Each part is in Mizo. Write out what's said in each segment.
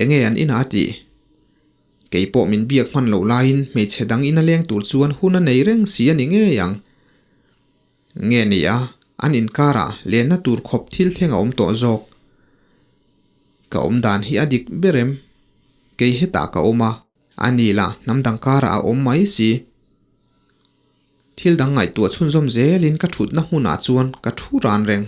Enge an inah a tih? Kei pawh min biak hman loh laiin hmeichhe dang ina leng tur chuan hun a nei reng si a ni ngei ang. Nge ni a, an inkarah lenna tur khawp thil thleng a awm tawh zawk. Ka awm dan hi a dik ber em? Kei hetah ka awm a, a ni lah hnam dang karah a awm mai si. Thil dang ngaihtuah chhunzawm zelin ka thutna hmunah chuan ka thu ran reng.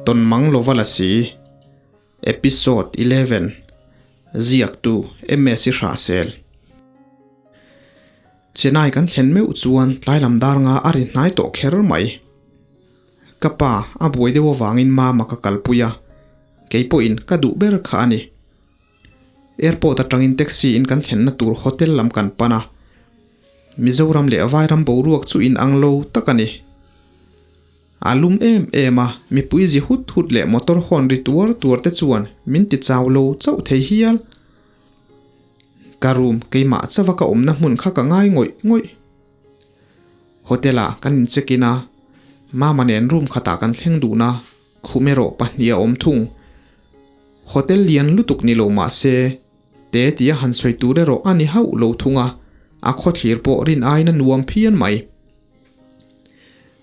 Tawnmang lova la si. Episode 11 Ziaktu MS Hrahsel Chennai kan thlen meuh chuan tlai lam dar nga a ri hnai tawh kher mai. Ka pa a buai deuh avangin mama ka kalpui a, kei pawhin ka duh ber kha a ni. Airport atangin taxi in kan thlenna tur hotel lam kan pan a, Mizoram leh Vairam boruak chu in ang lo tak a ni. A lum em em a, mipui zi hut hut leh motor hawn ri tuar tuar te chuan min ti chau lo chauh thei hial. Ka room keimah chauha ka awmna hmun kha ka ngai ngawih ngawih. Hotel ah kan in check in a, Mama nen room khatah kan thleng dun a, khum erawh pahnih a awm thung. Hotel lian lutuk ni lo mah se, te tia han sawi tur erawh a ni hauh lo thung a, a khawthlir pawh rin aiin a nuam phian mai.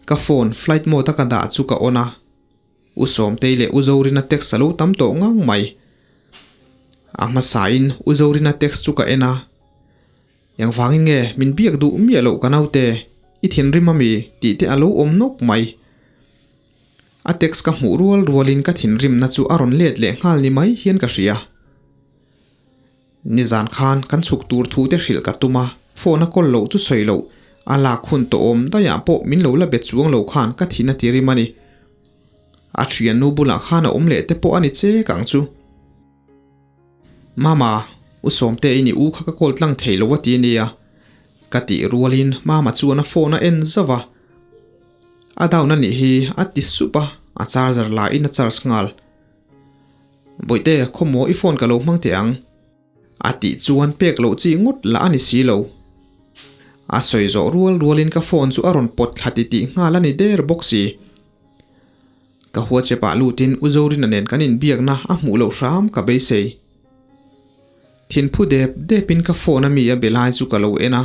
Ka phone flight mode a ka dah chu ka on a, U Sawmtei leh U Zorina text a lo tam tawh ngang mai. A hmasain U Zorina text chu ka en a, Engvangin nge min biak duh miah loh ka naute, i thinrim ami tih te a lo awm nawk mai. A text ka hmuh rual rualin ka thinrimna chu a rawn let leh nghal ni mai hian ka hria. Nizan khan kan chhuk tur thu te hrilh ka tum a, phone a call loh chu sawi loh, a lak hun tawh awm daiah pawh min lo la bet chuang lo khan ka thin a ti rim a ni. A thiannu bulah khan a awm leh te pawh a ni chek ang chu. Mama, U Sawmte i ni u kha ka call tlang thei lo a ti nia. Ka tih rualin Mama chuan a phone a en zauh a. A down a nih hi a ti sup a, a charger la in a charge nghal. Bawihte, khawmaw i phone ka lo hmang teh ang. A tih chuan pek loh chi ngawt lah a ni si lo. A sawi zawh rual rualin ka phone chu a rawn pawt thla ti tih nghal a ni der bawk si. Ka WhatsApp ah lutin U Zorina nen kan inbiakna a hmuh loh hram ka beisei. Thinphu dep depin ka phone a mi a be lai chu ka lo en a.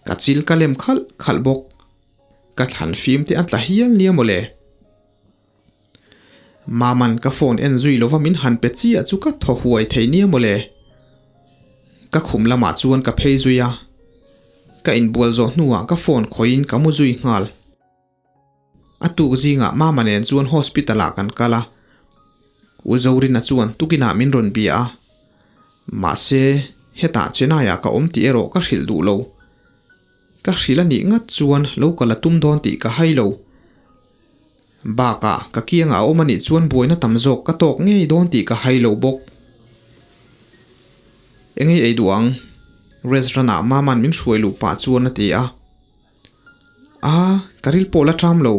Ka chil ka lem khalh khalh bawk. Ka thlan fim te a tla hial nia mawle. Maman ka phone en zui lova min han pe chiah chu ka thaw huai thei nia mawle. Ka khum lamah chuan ka phei zui a. Ka inbual zawh hnuah ka phone khawihin ka mu zui nghal. A tuk zingah Mama nen chuan hospital ah kan kal a, U Zorina chuan tukinah min rawn bia a, mahse hetah Chennai ah ka awm tih erawh ka hrilh duh lo. Ka hrilh a nih ngat chuan lo kal a tum dawn tih ka hai lo. Bakah ka kiangah a awm a nih chuan buaina tam zawk ka tawk ngei dawn tih ka hai lo bawk. Engei ei duh ang? Restaurant ah Mama'n min hruai luh pah chuan a ti a. A, ka ril pawh la ṭam lo.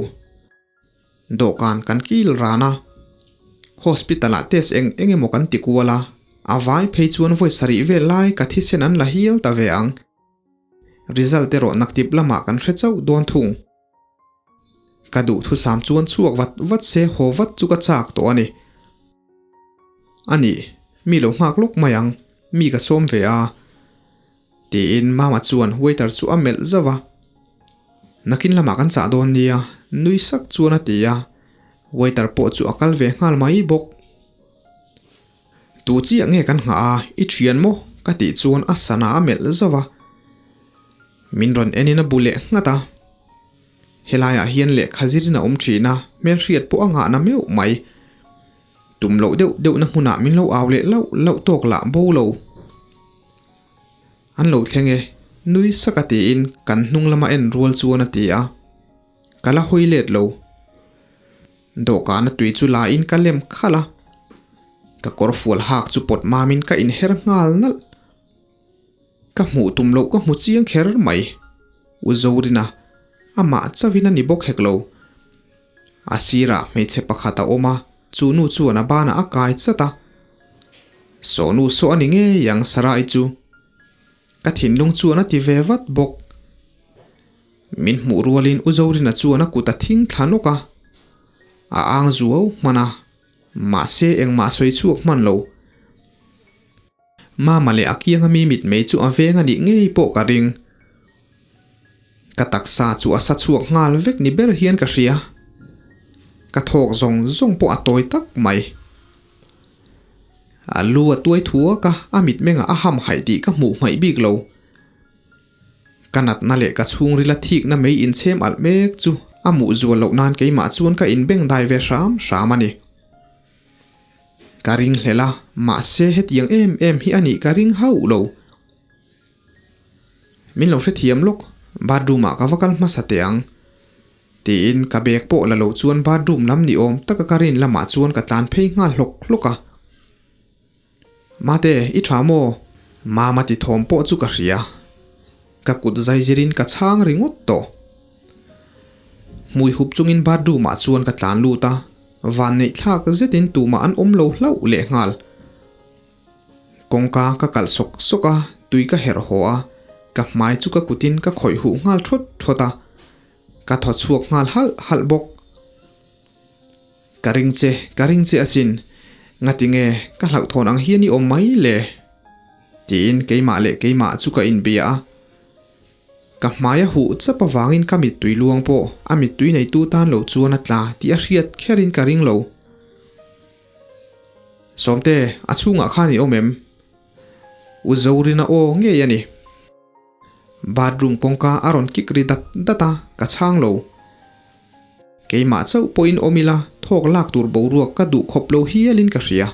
Dawhkan kan kil ran a. Hospital ah test eng eng emaw kan ti kual a, a vai phei chuan vawi sarih vel lai ka thisen an la hial ta ve ang. Result erawh naktip lamah kan hre chauh dawn thung. Ka duhthusam chuan chhuak vat vat se haw vat chu ka chak tawh a ni. A nih, mi lo nghak lawk mai ang, mi ka sawm ve a. Tiin Mama chuan waiter chu a melh zauh a. Nakin lamah kan chah dawn nia, nui sak chuan a ti a. Waiter pawh chu a kal ve nghal mai bawk. Tu chiah nge kan nghah a, i thian maw? ka tih chuan a sana a melh zauh a. Min rawn enin a bu leh nghat a. Helaiah hian lehkha zirin a awm thin a, hmelhriat pawh a nghahna meuh mai. Tum loh deuh deuhna hmunah min lo au leh lauh lauh tawk lah bo lo. An lo thleng e, nui sak a tiin kan hnung lama en rual chuan a ti a. Ka la hawi let lo. Dawhkana tui chu la in ka lem khalh a. Ka kawr fual hak chu pawt mam in ka inher nghal nalh. Ka hmuh tum loh ka hmu chiang kher mai. U Zorina, amah chauhin a ni bawk hek lo. A sirah hmeichhe pakhat a awm a, chu nu chuan a banah a kai chat a. Sawhnu saw a ni ngei ang Sarai chu. Ka thinlung chuan a ti ve vat bawk. Min hmuh rualin U Zorina chuan a kut a thing thla nawk a, a ang zuau hman a, mahse engmah sawi chhuak hman lo. Mama leh a kianga mi mitmei chu a veng a nih ngei pawh ka ring. Ka taksa chu a sa chhuak nghal vek ni ber hian ka hria. Ka thawk zawng zawng pawh a tawi tak mai. A lu a tuai thuak a, a mitmengah a ham haih tih ka hmuh hmaih bik lo. Ka natna leh ka chhungrila thikna mei inchhem alh mek chu a muh zual loh nan keimah chuan ka inbeng dai ve hram hram a ni. Ka ring hlel a, mahse hetiang em em hi a nih ka ring hauh lo. Min lo hrethiam lawk, bathroom ah ka va kal hmasa teh ang. Tiin ka bag pawh la lo chuan bathroom lam ni awm taka ka rin lamah chuan ka tlan phei nghal hlawk hlawk a. Mate, i tha maw? Mama ti thawm pawh chu ka hria. Ka kut zai zirin ka chhang ringawt tawh. Hmui hup chungin bathroom ah chuan ka tlan lut a, van neih thlak zetin tumah an awm lo hlauh lehnghal. Kawngka ka kalh sawk sawk a, tui ka herh haw a, ka hmai chu ka kutin ka khawih huh nghal thawt thawt a, ka thaw chhuak nghal halh halh bawk. Ka ring che, ka ring che asin, ngatinge ka hlauhthawn ang hian i awm mai le? Tiin keimah leh keimah chu ka inbia a. Ka hmai a huh chap avangin ka mittui luang pawh a mittui neitu tan lo chuan a tla tih a hriat kherin ka ring lo. Sawmte, a chhungah khan i awm em? U Zorina aw ngei a ni. Bathroom kawngka a rawn kik ri dat dat a, ka chhang lo. Keimah chauh pawhin awm ila thawk lak tur boruak ka duh khawp lo hialin ka hria.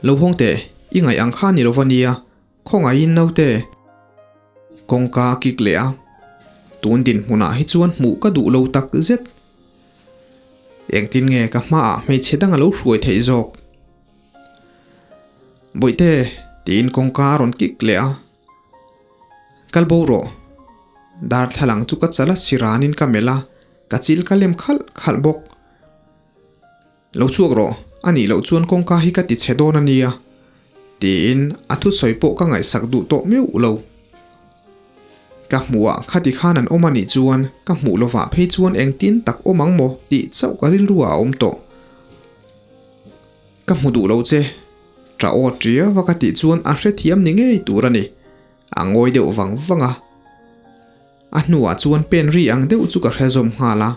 Lo hawng teh, i ngaih ang kha ni lo va nia, khawngaihin naute. Kawngka a kik leh a, tun dinhmunah hi chuan hmuh ka duh lo tak zet. Engtin nge ka hmaah hmeichhe dang a lo hruai theih zawk? Bawihte, tiin kawngka a rawn kik leh a. Kal bo rawh. Darthlalang chu ka chala siranin ka melh a, ka chil ka lem khalh khalh bawk. Lo chhuak rawh, a nih loh chuan kawngka hi ka ti chhe dawn a nia, tiin a thusawi pawh ka ngaihsak duh tawh meuh lo. Ka hmuhah khati khan an awm a nih chuan ka hmuh lovah phei chuan engtin tak awm ang maw tih chauh ka rilru ah a awm tawh. Ka hmu duh lo che, ṭah aw ṭiau a ka tih chuan a hrethiam ni ngei tur a ni. A ngawi deuh vang vang a. A hnuah chuan pen ri ang deuh chu ka hre zawm nghal a.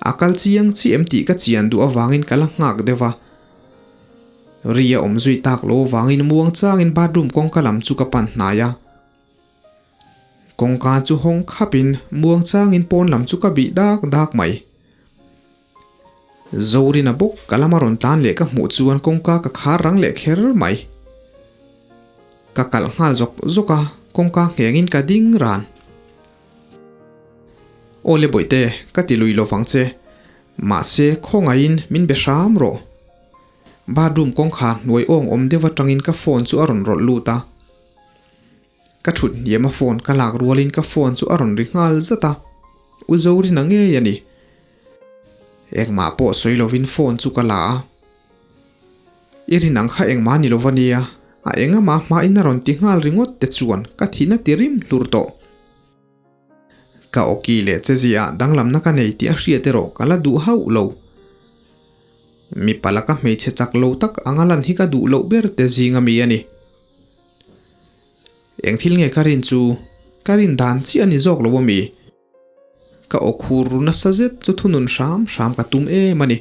A kal chiang chiah em tih ka chian duh avangin ka la nghak deuh a. Ri a awm zui tak lo avangin muang changin bathroom kawngka lam chu ka pan hnai a. Kawngka chu hawng khapin muang changin pawn lam chu ka bih dak dak mai. Zorina bawk ka lama rawn tlan leh ka hmuh chuan kawngka ka khar rang leh kher mai. Ka kalh nghal zawk zawk a, kawngka nghengin ka ding ran. Aw le bawihte, ka ti lui lovang che. Mahse, khawngaihin min be hram rawh. Bathroom kawngkhar hnuai awng awm deuh atangin ka phone chu a rawn rawlh lut a. Ka thut hniam a phone ka lak rualin ka phone chu a rawn ri nghal zat a, U Zorina ngei a ni. Engmah pawh sawi lovin phone chu ka la a. I rin ang kha engmah ni lova nia, a engama hmain a rawn ti nghal ringawt te chuan ka thihna ti rim hlur tawh. Ka awki leh che ziah danglamna ka nei tih a hriat erawh ka la duh hauh lo. Mipa laka hmeichhe chak lo tak anga lan hi ka duh loh ber te zing ami a ni. Eng thil nge ka rin chu ka rin dan chiah a ni zawk lo ami? Ka aw khur ru nasa zet chu thunun hram hram ka tum em a ni.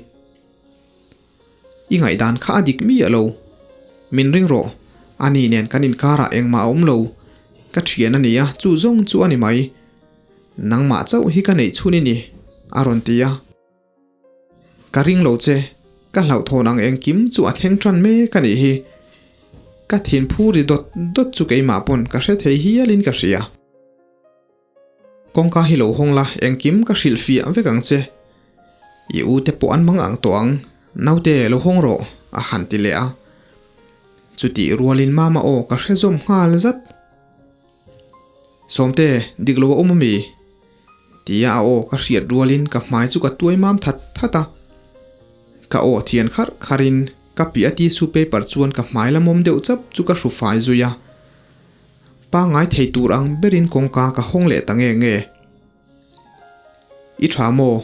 I ngaihdan kha a dik miah lo. Min ring rawh, ani nen kan inkarah engmah a awm lo. Ka thian a ni a, chu zawng chu a ni mai. Nangmah chauh hi ka neih chhun i ni, a rawn ti a. Ka ring lo che, ka hlauhthawn ang engkim chu a thleng tan mek a nih hi. Ka thin phu ri dawt dawt chu keimah pawn ka hre thei hialin ka hria. Kawngka hi lo hawng la, engkim ka hrilh fiah vek ang che. I u te pawh an mang ang tawh ang, naute lo hawng rawh, a han ti leh a. Chutih rualin mama aw ka hre zawm nghal zat. Sawmte, dik lo a awm ami? Tia a aw ka hriat rualin ka hmai chu ka tuai mam that that a. Ka aw thian kharh kharhin ka piah tissue paper chuan ka hmai la mawm deuh chap chu ka hru fai zui a. Pangngai thei tur ang berin kawngka ka hawng leh ta nge nge. I tha maw?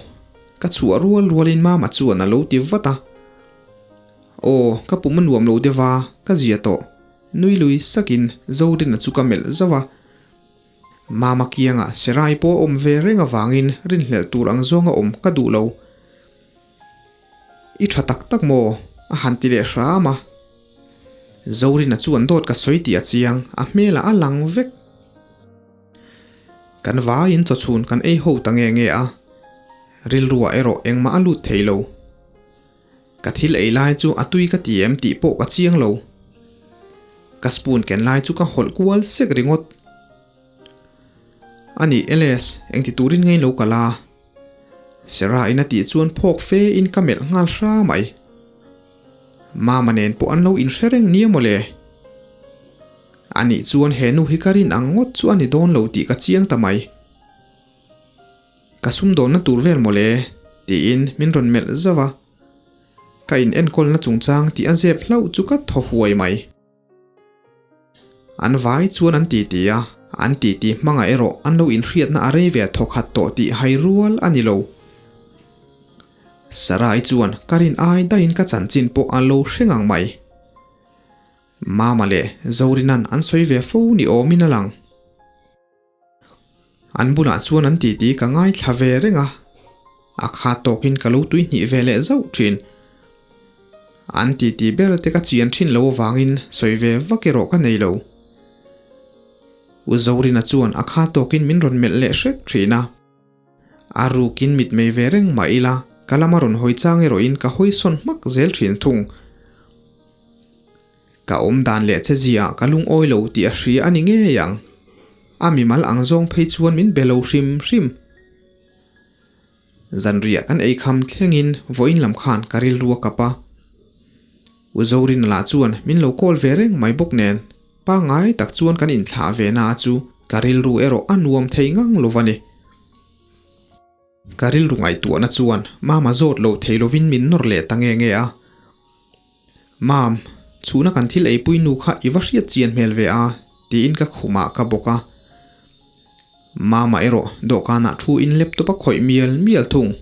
Ka chhuah rual rualin Mama chuan a lo ti vat a. Aw, ka pum a nuam lo deuh a, ka zia tawh. Nui lui sakin Zorina chu ka melh zauh a. Mama kiangah Serai pawh a awm ve reng avangin rinhlelh tur ang zawnga awm ka duh lo. I tha tak tak maw? A han ti leh hram a. Zorina chuan dawt ka sawi tih a chiang, a hmelah a lang vek. Kan vaiin chawchhun kan ei ho ta nge nge a, rilruah erawh engmah a lut thei lo. Ka thil ei lai chu a tui ka ti em tih pawh ka chiang lo. Ka spoon ken lai chu ka hawlh kual sek ringawt. A nih LS, engti turin ngei lo kal a? Sarah in a tih chuan phawk fe in ka melh nghal hra mai. Mama nen pawh an lo inhre reng nia mawle. A nih chuan he nu hi ka rin ang ngawt chu a ni dawn lo tih ka chiang ta mai. Ka sumdawnna tur vel mawle, tiin min rawn melh zauh a. Ka in enkawlna chungchang tih a zep hlauh chu ka thaw huai mai. An vai chuan an titi a, an titi hmangah erawh an lo inhriatna a rei ve thawkhat tawh tih hai rual a ni lo. Sarai chuan ka rin ai daihin ka chanchin pawh a lo hre ngang mai. Mama leh Zorina'n an sawi ve fo ni awmin a lang. An bulah chuan an titi ka ngaithla ve reng a, a kha tawkin ka lo tui hnih ve leh zauh thin. An titi ber te ka chian thin lo avangin sawi ve vak erawh ka nei lo. U Zorina chuan a kha tawkin min rawn melh leh hrek thin a. A rukin mitmei ve reng mah ila ka lama rawn hawi chang erawhin ka hawi sawn hmak zel thin thung. Ka awm dan leh che ziah ka lungawi lo tih a hria a ni ngei ang. A mimal ang zawng phei chuan min be lo hrim hrim. Zanriah kan eikham thlengin vawiin lam khan ka rilru a kap a. U Zorina lah chuan min lo call ve reng mai bawk nen pangngai tak chuan kan inthlah ve na chu ka rilru erawh a nuam thei ngang lo va ni. Ka rilru ngaihtuahna chuan Mama zawt lo thei lovin min nawr leh ta nge nge a. Mam, chhuna kan thil eipui nu kha i va hriat chian hmel ve a, tiin ka khumah ka bawk a. Mama erawh dawhkanah thu in laptop a khawih mial mial thung.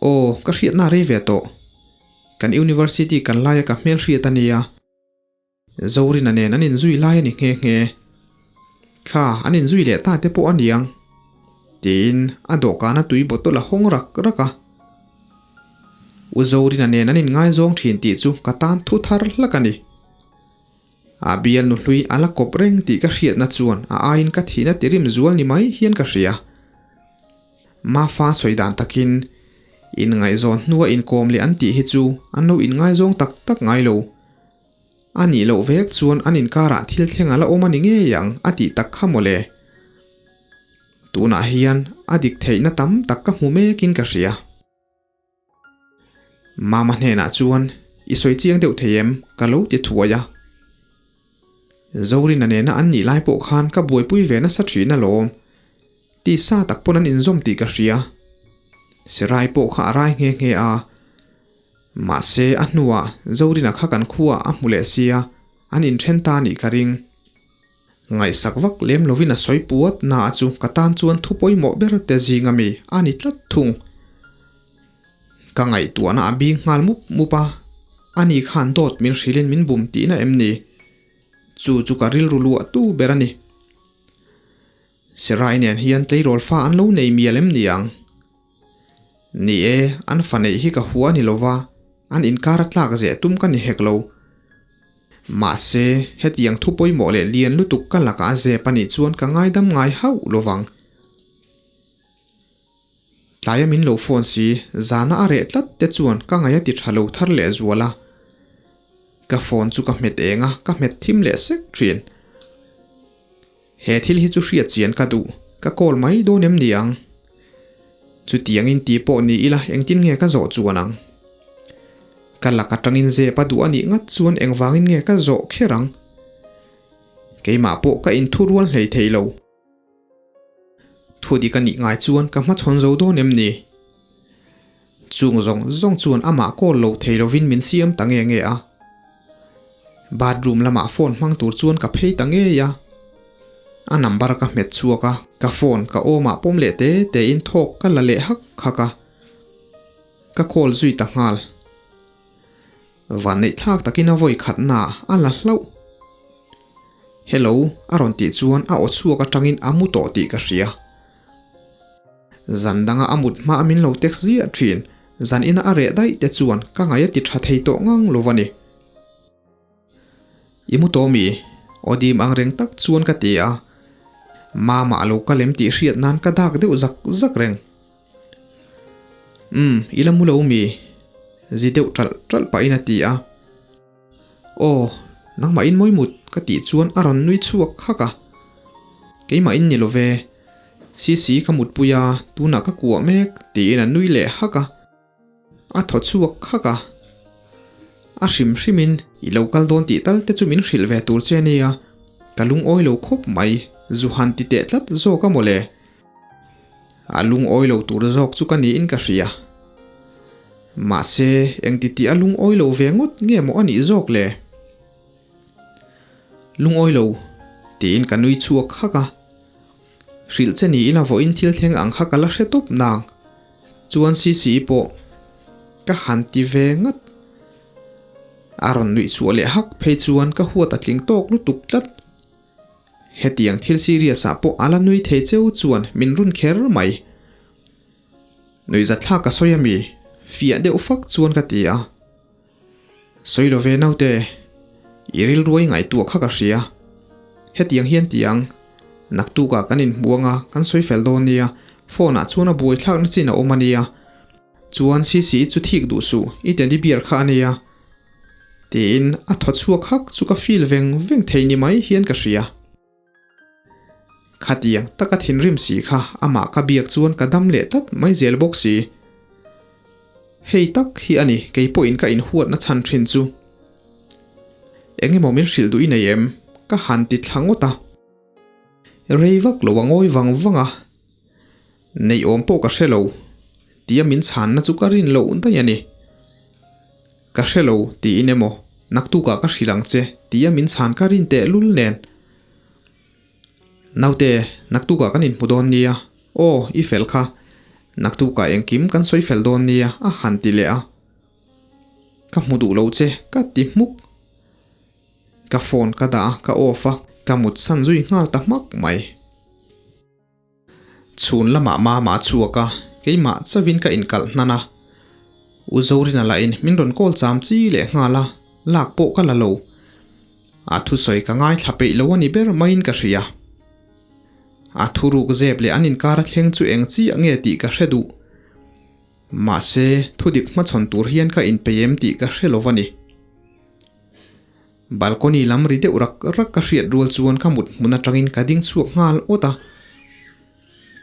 Aw, ka hriatna a rei ve tawh. Kan university kan laia ka hmel hriat a nia. Zorina nen an inzui lai a ni nghe nghe. Kha, an inzui leh ta te pawh a niang. Tiin a dawhkana tui bottle a hawng rak rak a. U Zorina nen an inngaizawng thin tih chu ka tan thu thar hlak a ni. A bial nuhlui a la kawp reng tih ka hriatna chuan a aiin ka thihna tirim zual ni mai hian ka hria. Mafa sawi dan takin, inngaihzawn hnua inkawm leh an tih hi chu an lo inngaizawng tak tak ngai lo. A nih loh vek chuan an inkarah thil thleng a la awm a ni ngei ang a tih tak kha mawle. Tunah hian a dik theihna tam tak ka hmu mekin ka hria. Mama hnenah chuan i sawi chiang deuh thei em ka lo ti thuai a. Zorina nena an nih lai pawh khan ka buaipui ve nasa thin alawm. Tisa tak pawn an inzawm tih ka hria. Sirai pawh kha a rai nghe nghe a. Mahse a hnuah Zorina kha kan khuaah a hmu leh sia, an inthen ta nih ka ring. Ngaihsak vak lem lovin a sawi puat na a chu ka tan chuan thu pawimawh ber te zing ami a ni tlat thung. Ka ngaihtuahna a bing nghal mup mup a, ani khan dawt min hrilhin min bum tihna em ni? Chu chu ka rilru luah tu ber a ni. Sirai nen hian tleirawl fa an lo nei mial em ni ang? Ni e, an fa neih hi ka hua a ni lova, an inkar a tlak zeh tum ka ni hek lo. Mahse, hetiang thu pawimawh leh lian lutuk ka lakah a zep a nih chuan ka ngaidam ngai hauh lovang. Tlaia min lo phone si, zana a reh tlat te chuan ka ngaih a ti tha lo thar leh zual a. Ka phone chu ka hmet eng a, ka hmet thim leh sek thin. He thil hi chu hriat chian ka duh, ka call mai dawn em ni ang? Chutiangin ti pawh ni ila engtin nge ka zawh chuan ang? Ka lak atangin zep a duh a nih ngat chuan engvangin nge ka zawh kher ang? Keimah pawh ka inthurual hlei thei lo. Thu dik a nih ngai chuan ka hmachhawn zo dawn em ni? Chung zawng zawng chuan amah call lo thei lovin min siam ta nge nge a. Bathroom lamah phone hmang tur chuan ka phei ta ngei a. A number ka hmet chhuak a, ka phone ka awmah pawm leh te te in thawk ka la leh hak hak a. Ka call zui ta nghal. Vanneih thlak takin a vawi khatna a la hlauh. Hello a rawn tih chuan a aw chhuak atangin a mu tawh tih ka hria. Zan danga a mut hma a min lo text ziah thin, zan ina a reh daih te chuan ka ngaih a ti tha thei tawh ngang lo a ni. I mu tawh mi? Aw dim ang reng tak chuan ka ti a. Mama a lo kal em tih hriat nan ka dak deuh zak zak reng. Umm, i la mu lo mi? Zi deuh ṭalh ṭalh pahin a ti a. Aw, nangmah in mawi mut ka tih chuan a rawn nui chhuak hak a. Keimah in ni lo ve. Sisi ka mutpui a, tunah ka kuah mek tiin a nui leh hak a. A thaw chhuak hak a. A hrim hrimin i lo kal dawn tih tal te chu min hrilh ve tur che a nia, ka lungawi lo khawp mai, zu han ti teh tlat zawk a mawle. A lungawi lo tur zawk chu ka niin ka hria. Mahse, engti tih a lungawi lo ve ngawt nge maw a nih zawk le? Lungawi lo, tiin ka nui chhuak hak a. Hrilh che ni ila vawiin thil thleng ang kha ka la hre tawp nang. Chuan CCE pawh ka han ti ve ngat. A rawn nuih chhuah leh hak phei chuan ka huat a tling tawk lutuk tlat. Hetiang thil serious ah pawh a la nui thei cheu chuan min run kher mai. Nuihzatthlak ka sawi ami? Fiah deuh fak chuan ka ti a. Sawi lo ve naute, i rilruai ngaihtuah kha ka hria. Hetiang hian ti ang, naktukah kan inhmu anga kan sawi fel dawn nia, phone ah chuan a buaithlakna chin a awm a nia. Chuan CC chu thik duh suh, i teddy bear kha a nia. Tiin a thaw chhuak hak chu ka feel veng veng thei ni mai hian ka hria. Khatiang taka thinrim si kha amah ka biak chuan ka dam leh tlat mai zel bawk si. Hei tak hi a ni kei pawhin ka inhuatna chhan thin chu. Eng emaw min hrilh duh i nei em? Ka han ti thla ngawt a. Rei vak lo a ngawi vang vang a. Neih awm pawh ka hre lo tia min chhanna chu ka rin loh daih a ni. Ka hre lo tiin emaw naktukah ka hrilh ang che tia min chhan ka rin teh lul nen. Naute, naktukah kan inhmu dawn nia. Aw, i fel kha. Naktukah engkim kan sawi fel dawn nia a han ti leh a. Ka hmu duh lo che ka ti hmuk. Ka phone ka dah a, ka off a, ka mut san zui nghal ta hmak mai. Chhun lamah mama a chhuak a, keimah chauhin ka inkalh hnan a. U Zorina lahin min rawn call cham chi leh nghal a, lak pawh ka la lo. A thusawi ka ngaithla peih lo a ni ber maiin ka hria. A thuruk zep leh an inkar a thleng chu eng chiah nge tih ka hre duh. Mahse, thudik hmachhawn tur hian ka inpeih em tih ka hre lo a ni. Balcony lam ri deuh rak rak ka hriat rual chuan ka mut hmun atangin ka ding chhuak nghal awt a.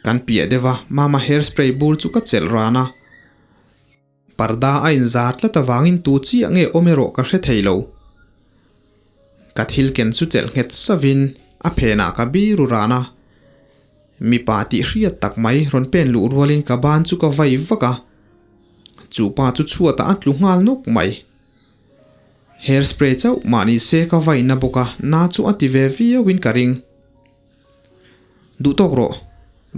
Kan piah deuh a, mama hair spray bur chu ka chelh ran a. Parda a inzar tlat avangin tu chiah nge awm erawh ka hre thei lo. Ka thil ken chu chelh nghet savin a phenah ka biru ran a. Mipa tih hriat tak mai rawn pen luh rualin ka ban chu ka vai vak a. Chu pa chu chhuatah a tlu nghal nawk mai. Hair spray chauh mah ni se ka vaina bawk a, na chu a ti ve viau in ka ring. Duh tawk rawh,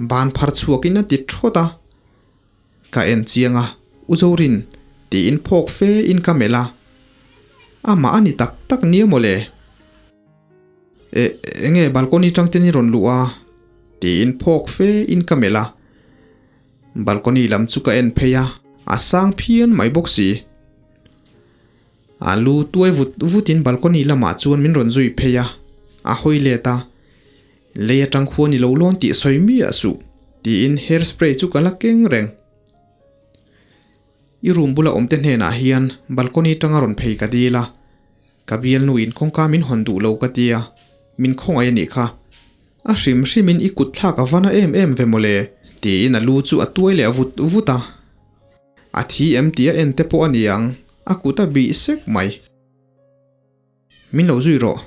ban phar chhuak in a ti thawt a. Ka en chiang a, U Zorin, tiin phawk fe in ka melh a. Amah a ni tak tak nia mawle. E, enge balcony tang ten i rawn luh a? Tiin phawk fe in ka melh a. Balcony lam chu ka en phei a, a sang phian mai bawk si. A lu tuai vut vutin balcony lamah chuan min rawn zui phei a, a hawi let a, Lei atang khuan i lo lawn tih sawi miah suh, tiin hair spray chu ka la keng reng. I room bula awmte hnenah hian balcony tanga rawn phei ka dil a, ka bialnuin kawngka min hawn duh lo ka tia, min khawngaih a nih kha. A hrim hrimin i kut thlak a va na em em ve mawle, tiin a lu chu a tuai leh vut vut a. A thi em tih a en te pawh a ni ang, a kut a bih sek mai. Min lo zui rawh,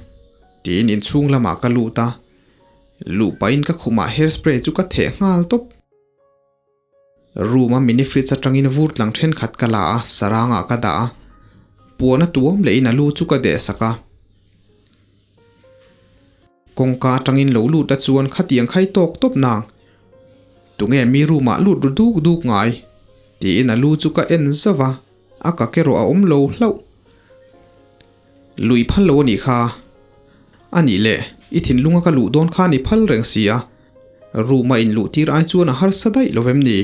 tiin inchhung lamah ka lut a, luh pahin ka khumah hair spray chu ka theh nghal tawp. Room a mini fridge atangin vur tlang thenkhat ka la a, sarangah ka dah a, puan a tuam lehin a lu chu ka deh sak a. Kawngka atangin lo lut a chuan khatiang khai tawk tawp nang. Tunge mi room ah lut ru duk duk ngai? Tiin a lu chu ka en zauh a, a ka ke rawh a awm lo hlauh. Lui phal lo a nih kha. A nih leh, i thinlunga ka luh dawn khan i phal reng si a, room a inluh tir ai chuan a harsa daih lo vem ni?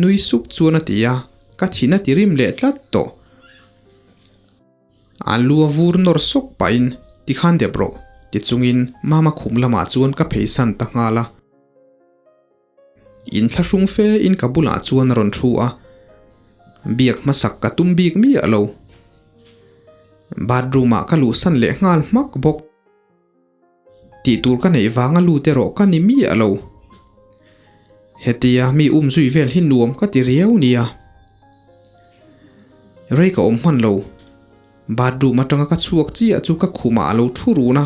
Nui suk chuan a ti a, ka thin a ti rim leh tlat tawh. A lu a vur nawr sawk pahin tikhan dep rawh ti chungin Mama khum lamah chuan ka pheisan ta nghal a. Inthlahrung fe in ka bulah chuan a rawn thu a, biak hmasak ka tum bik miah lo. Bathroom ah ka luhsan leh nghal hmak bawk. Tih tur ka neih vanga lut erawh ka ni miah lo. Hetia mi um zui vel hi nuam ka ti riau nia. Rei ka awm hman lo. Bathroom atanga ka chhuak chiah chu ka khumah a lo thu run a.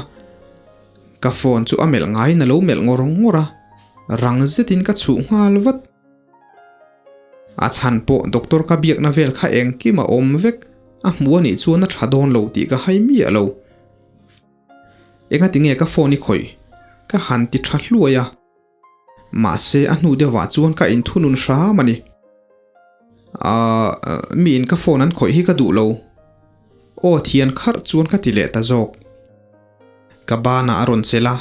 Ka phone chu a melh ngaiin a lo melh ngawr ngawr a. Rang zetin ka chhuh nghal vat. A chhan pawh doctor ka biakna vel kha engkim a awm vek. A hmu anih chuan a tha dawn lo tih ka hai miah lo. Engati nge ka phone i khawih? Ka han ti tha hluai a. Mahse a hnu deuhah chuan ka inthunun hram a ni. Ahh, miin ka phone an khawih hi ka duh lo. Aw thian kharh chuan ka ti leh ta zawk. Ka banah a rawn chelh a,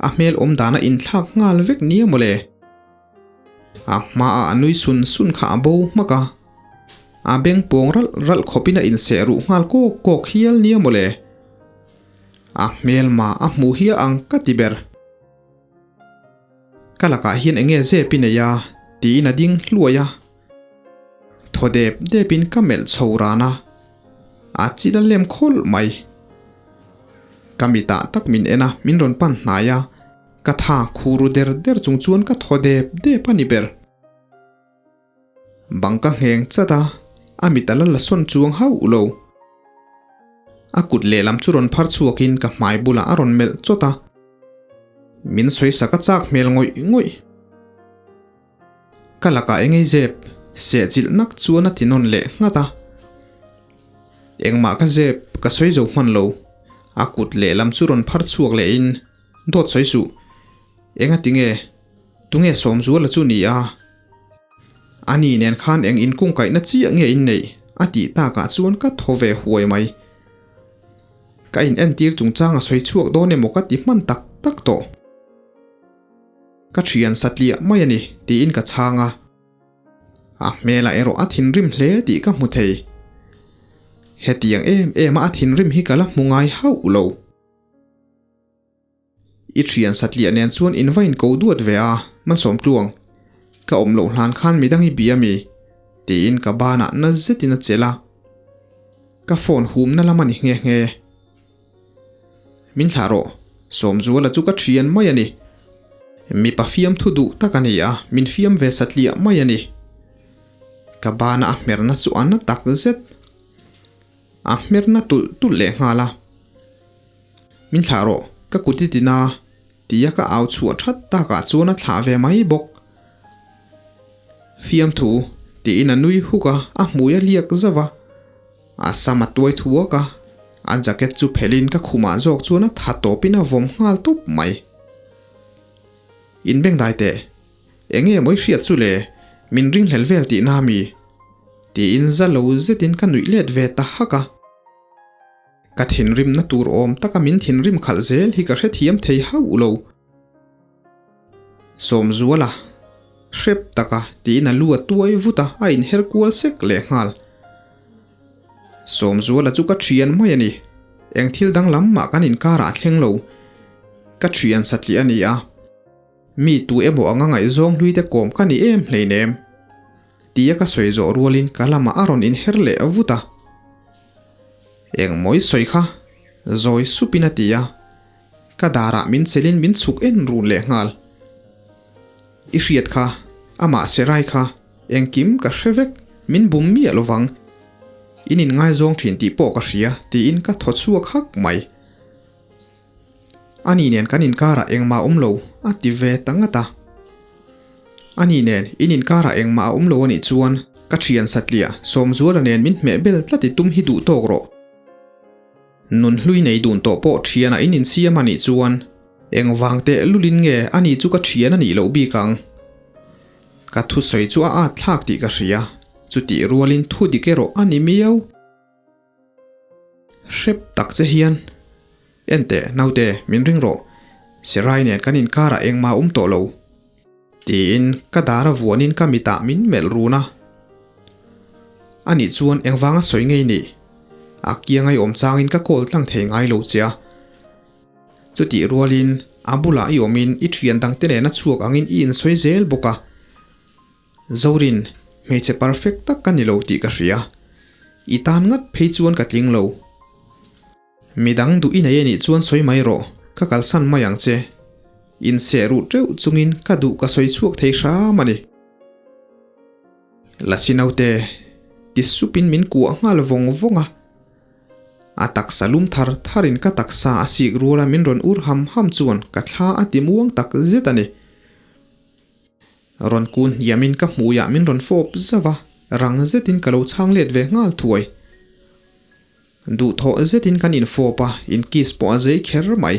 a hmel awm dan a inthlak nghal vek nia mawle. A hmaah a nui sun sun kha a bo hmak a, a beng pawng ralh ralh khawpin a inseh ruh nghal kawk kawk hial nia mawle. A hmelma a hmuh hi a ang ka ti ber. Ka lakah hian enge zep i nei a? tiin a ding hluai a. Thaw dep depin ka melh chho ran a, a chil a lem khawlh mai. Ka mitah tak min en a, min rawn pan hnai a, ka tha khu ru der der chung chuan ka thaw dep dep a ni ber. Bang ka ngheng chat a, a mit a la la sawn chuang hauh lo. A kut lehlam chu rawn phar chhuakin ka hmai bulah a rawn melh chawt a. Min sawi sak a chak hmel ngawih ngawih. Ka lakah engei zep, sehchilh nak chuan a ti nawn leh nghat a. Engmah ka zep, ka sawi zo hman lo. A kut lehlam chu rawn phar chhuak lehin, Dawt sawi suh. Engati nge? Tunge Sawmzuala chu ni a? Ani nen khan eng inkungkaihna chiah nge in neih? A tih takah chuan ka thaw ve huai mai. Ka in entir chungchang a sawi chhuak dawn emaw ka ti hman tak tak tawh. Ka thian satliah mai a ni tiin ka chhang a. A hmelah erawh a thinrim hle tih ka hmu thei. Hetiang em em a a thinrim hi ka la hmu ngai hauh lo. I thian satliah nen chuan in va inko duat ve a, Malsawm tluang. Ka awm loh hlan khan midang i bia mi? Tiin ka banah na zetin a chelh a. Ka phone humna lam a ni nghe nghe. Min thlah rawh, Sawmzuala chu ka thian mai a ni. Mipa fiamthu duh tak a ni a, min fiam ve satliah mai a ni. Ka bana a hmerna chu a na tak zet. A hmerna tulh tulh leh nghal a. Min thlah rawh, ka kut i tin a, tia ka au chhuah that takah chuan a thlah ve mai bawk. Fiamthu, tiin a nui huk a, a hmui a liak zauh a. A sam a tuai thuak a, a jacket chu phelhin ka khumah zawk chuan a tha tawpin a vawm nghal tawp mai. Inbengdai teh, eng nge mawi hriat chu le, min ringhlel vel tihna mi? Tiin za lo zetin ka nuih let ve ta hak a. Ka thinrimna tur awm taka min thinrim khalh zel hi ka hrethiam thei hauh lo. Sawmzuala, hrep taka tiin a lu a tuai vut a, a inher kual sek leh nghal. Sawmzuala chu ka thian mai a ni. Eng thil danglam mah kan inkarah a thleng lo. Ka thian satliah a ni a. Mi tu emaw anga ngaihzawng hlui te kawm ka ni em hleinem. Tia ka sawi zawh rualin ka lamah a rawn inher leh vut a. Engmawi sawi kha? Zawi supin a ti a. Ka darah min chelin min chhuk en run leh nghal. I hriat kha, amah Serai kha, engkim ka hre vek, min bum miah lovang. In inngaizawng thin tih pawh ka hria, tiin ka thaw chhuak hak mai. Ani nen kan inkarah engmah a awm lo, a ti ve ta ngat a. Ani nen in inkarah engmah a awm lo anih chuan ka thian satliah Sawmzuala nen min hmeh bel tlat i tum hi duh tawk rawh. Nun hlui nei dun tawh pawh thianah in insiam anih chuan Engvang teh lulin nge ani chu ka thian a nih loh bik ang? Ka thusawi chu a at thlak tih ka hria, chutih rualin thu dik erawh a ni miau. Hrep tak che hian, Enteh, naute, min ring rawh, Serai nen kan inkarah engmah awm tawh lo. Tiin ka dar a vuanin ka mitah min melh run a. Anih chuan engvanga sawi ngei nih? A kiangai awm changin ka call tlang thei ngai lo che a. Chutih rualin a bulah i awmin i thian dangte nena chhuak angin i insawi zel bawk a. Zorin, hmeichhe perfect tak ka ni lo tih ka hria. I tan ngat phei chuan ka tling lo. Midang duh i nei anih chuan sawi mai rawh, ka kalsan mai ang che. Inseh ruh teuh chungin ka duh ka sawi chhuak thei hram a ni. Lasi naute, ti supin min kuah nghal vawng vawng a. A taksa lum thar tharin ka taksa a sik ruala min rawn ur ham ham chuan ka thla a ti muang tak zet a ni. Rawn kun hniamin ka hmuiah min rawn fawp zauh a, rang zetin ka lo chhang let ve nghal thuai. Duhthawh zetin kan infawp a, inkiss pawh a zei kher mai.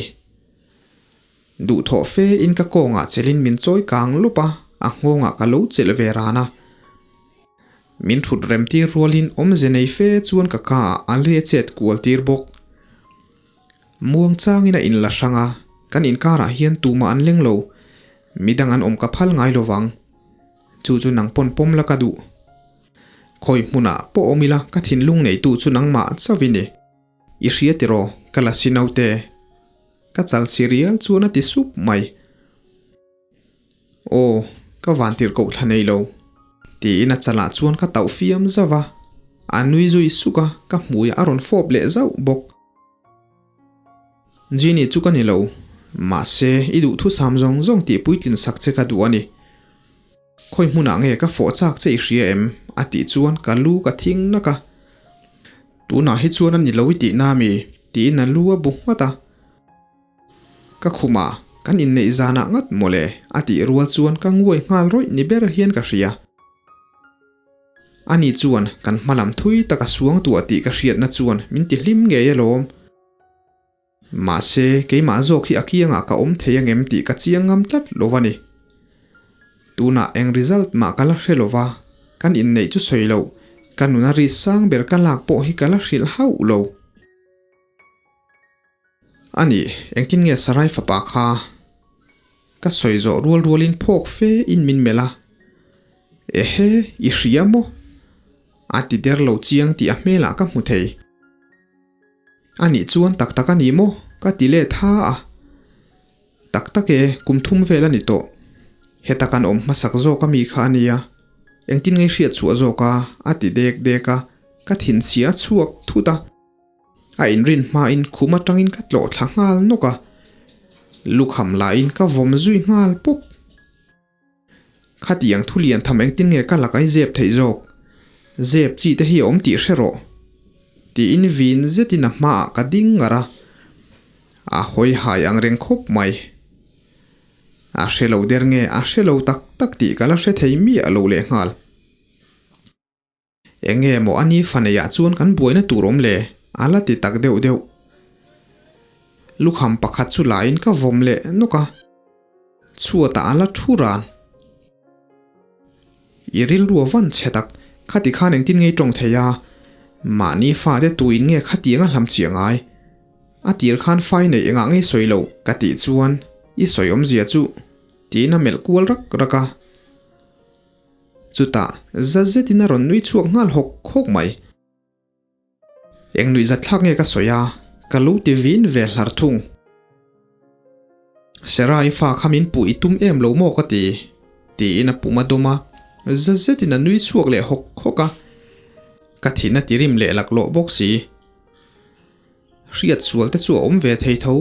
Duhthawh fe in ka kawngah chelin min chawi kang lup a, a nghawngah ka lo chelh ve ran a. Min thut rem tir rualin awmze nei fe chuan ka ka ah a le chet kual tir bawk. Muang changin a inla hrang a, kan inkarah hian tumah an leng lo, midang an awm ka phal ngai lovang. Chu chu nang pawn pawm la ka duh. Khawi hmunah pawh awm ila ka thinlung neitu chu nangmah chauh i ni. I hria tiraw ka la si naute. Ka chal si rial chuan a ti sup mai. Aw, ka van tirh koh thla nei lo. Tiin a chalah chuan ka tauh fiam zauh a. A nui zui suk a, ka hmuiah a rawn fawp leh zauh bawk. Genie chu ka ni lo, mahse i duhthusam zawng zawng tih puitlin sak che ka duh a ni. Khawi hmunah nge ka fawh chak che i hria em? a tih chuan ka lu ka thing nak a. Tunah hi chuan a ni lo i tih na mi? tiin a lu a bu nghat a. Ka khumah kan inneih zanah ngat mawle a tih rual chuan ka nguai nghal rawih ni ber hian ka hria. Ani chuan kan hmalam thui taka suang tuah tih ka hriatna chuan min ti hlim ngei alawm. Mahse, keimah zawk hi a kiangah ka awm thei angem tih ka chiang ngam tlat lo a ni. Tunah eng result mah ka la hre lo va, kan inneih chu sawi loh, ka nuna ri sang ber ka lak pawh hi ka la hrilh hauh lo. A nih, engtin nge Sarai fapa kha? Ka sawi zawh rual rualin phawk fe in min melh a. Ehe, i hria maw? A ti der lo chiang tih a hmelah ka hmu thei. A nih chuan tak tak a ni maw? Ka ti let ha a. Tak tak e, kum thum vel a ni tawh. Heta kan awm hmasak zawk a mi kha a nia. Engtin ngei hriat chhuah zawk a? A ti dek dek a, ka thinchhia chhuak thut a. A inrin hmain khum atangin ka tlawh thla nghal nawk a. Lukham lahin ka vawm zui nghal pawp. Khatiang thu lian tham engtin nge ka lak ai zep theih zawk? Zep chi te hi a awm tih hre rawh. Tiin vin zetin a hmaah ka ding ngar a. A hawi hai ang reng khawp mai. A hre lo der nge a hre lo tak tak tih ka la hre thei miah lo lehnghal. Eng nge maw a ni fa neiah chuan kan buaina tur awm le? A la ti tak deuh deuh. Lukham pakhat chu laiin ka vawm leh nawk a, chhuatah a la thu ran. I rilru a van chhe tak, khati khan engtin ngei tawng thei a? Mahni fate tuin nge khatiang a hlam chiah ngai? A tir khan fai neih engah ngei sawi loh ka tih chuan i sawi awmzia chu tiin a melh kual rak rak a. Chutah za zetin a rawn nui chhuak nghal hawk hawk mai. Eng nuih zat thlak nge ka sawi a, ka lo ti vin ve hlar thung. Sarah-i fa kha min puh i tum em lo maw ka ti, tiin a pum a dawm a, za zetin a nui chhuak leh hawk hawk a. Ka thin a ti rim leh laklawh bawk si. Hriat sual te chu a awm ve thei tho.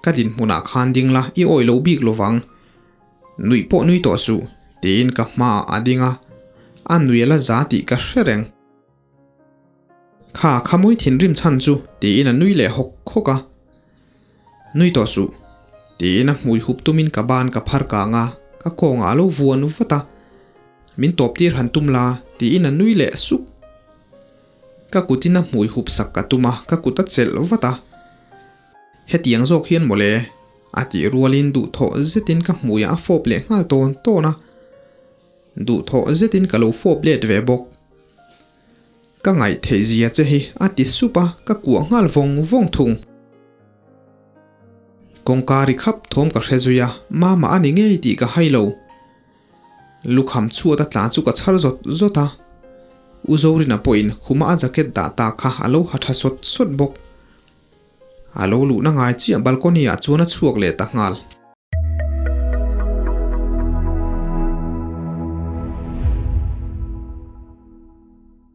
Ka dinhmunah khan ding la, i awih lo bik lovang. Nuih pawh nui tawh suh, tiin ka hmaah a ding a, a nui a la za tih ka hre reng. Kha kha mawi thinrim chhan chu, tiin a nui leh hawk hawk a. Nui tawh suh, tiin a hmui hup tumin ka ban ka phar kang a, ka kawngah a lo vuan vat a. Min tawp tir han tum la, tiin a nui leh sup. Ka kutin a hmui hup sak ka tum a, ka kut a chelh vat a. Hetiang zawk hian mawle. A tih rualin duhthawh zetin ka hmuiah a fawp leh nghal tawn tawn a, duhthawh zetin ka lo fawp let ve bawk. Ka ngaih theih zia che hi a ti sup a, ka kuah nghal vawng vawng thung. Kawngka ri khap thawm ka hre zui a, Mama a ni ngei tih ka hai lo. Lukham chhuat a tla chu ka chhar zawt zawt a, U Zorina pawhin khuma a jacket dah ta kha a lo ha tha sawt sawt bawk. A lo luhna ngai chiah balcony ah chuan a chhuak leh ta nghal.